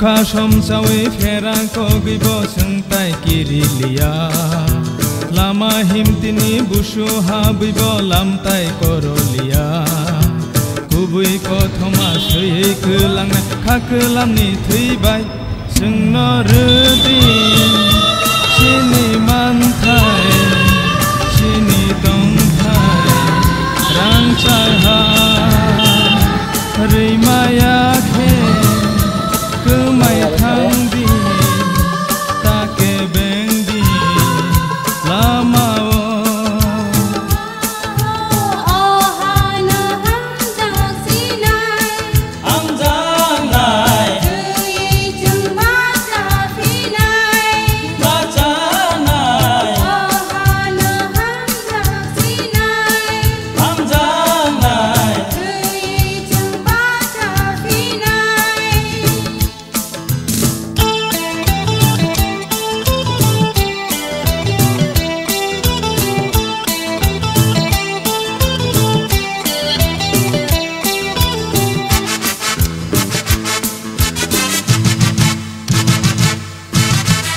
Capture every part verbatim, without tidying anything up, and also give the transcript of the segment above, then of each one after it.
Kha somsawi pherang kogwi bo chwng tai kiri liya. Lama himtini busu habwi bo lam tai koro liya. Kubui kothoma swiwi kwlangna kha kwlamni thwi bai. Chwngno rwdi chini manthai, chini tongthai, rangchak ha. Rwimaya khe kwmai thangdi, ta kebengdi lama-o.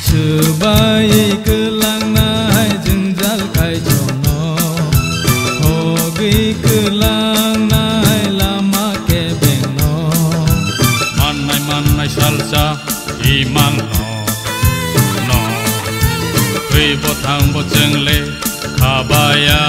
Swbai kwlangnai jwngjal kaitorno, hogwi kwlangnai lama kebengno. Mannai mannai salsa imangno, no, twi bo thang bo chwngle khabaya.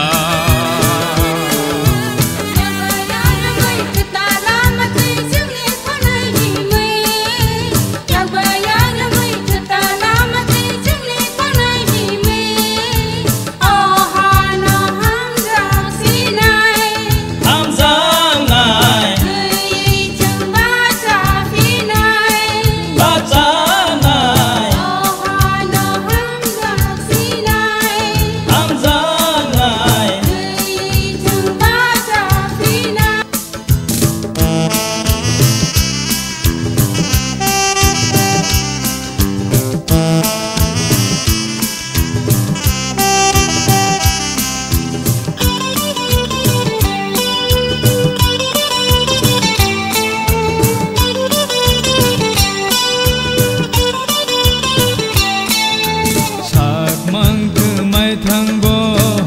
Sakmang kwmai thangbo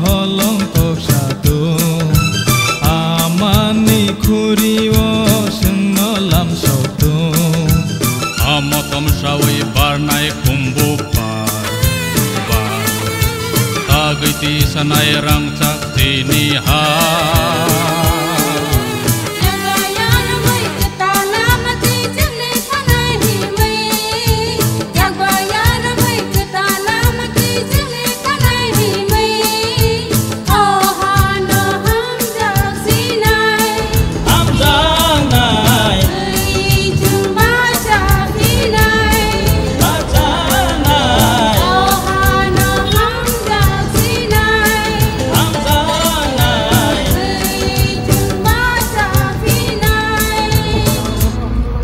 holong kok satung, amani khuri-o chwngno lam soktung. Amo tomsawi barnai khumbu bar, bar. Tagwi tisanai rangchak tini ha.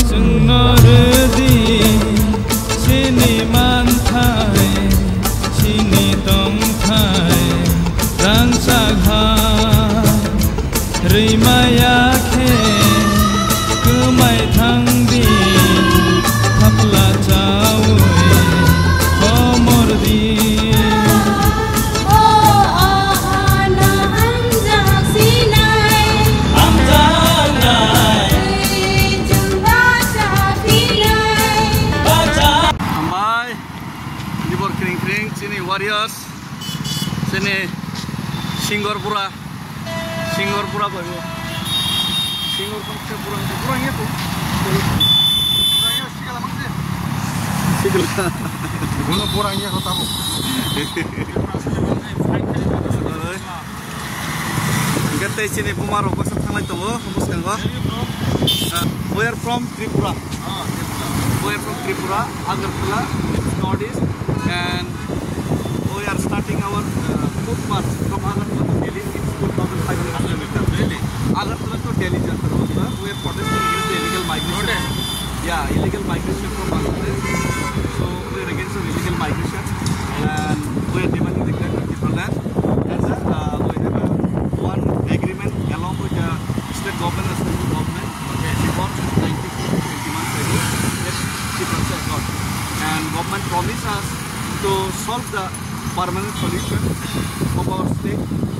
Chwngno rwdi chini manthai, chini tongthai, rangchak ha. Rwimaya khe kwmai thangdi, thapla chawi komordi. Hambai, nibor kring kring, chini warriors, chini singhor bura. Singhor bura bai bo. Singhor bura, bura, bura ya tu. Bura ya, sigala mangse. Sigala. Bono bura ya ko tabo. Gatai sini buma rok basa thanglai tongo, bwskango. Uh, we are from Tripura. We are from Tripura, Agartala, Northeast, and we are starting our, uh, food march from Agartala to Delhi. It's two thousand five hundred kilometers. Really? Agartala to Delhi Jantar Mantar. We are protesting against the illegal migration. Protest? Yeah, illegal migration from Bangladesh. So we are against the illegal migration, and we are demanding the clear Tipraland. And, uh, we have a one agreement along with the state government and central government. Okay. Before nineteen twenty months ago, that Tripura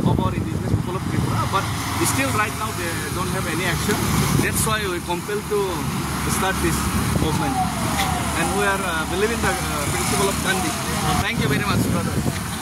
Power in the people of Tripura, but still right now they don't have any action. That's why we compelled to start this movement. And we are uh, believing the uh, principle of Gandhi. Thank you very much, brother.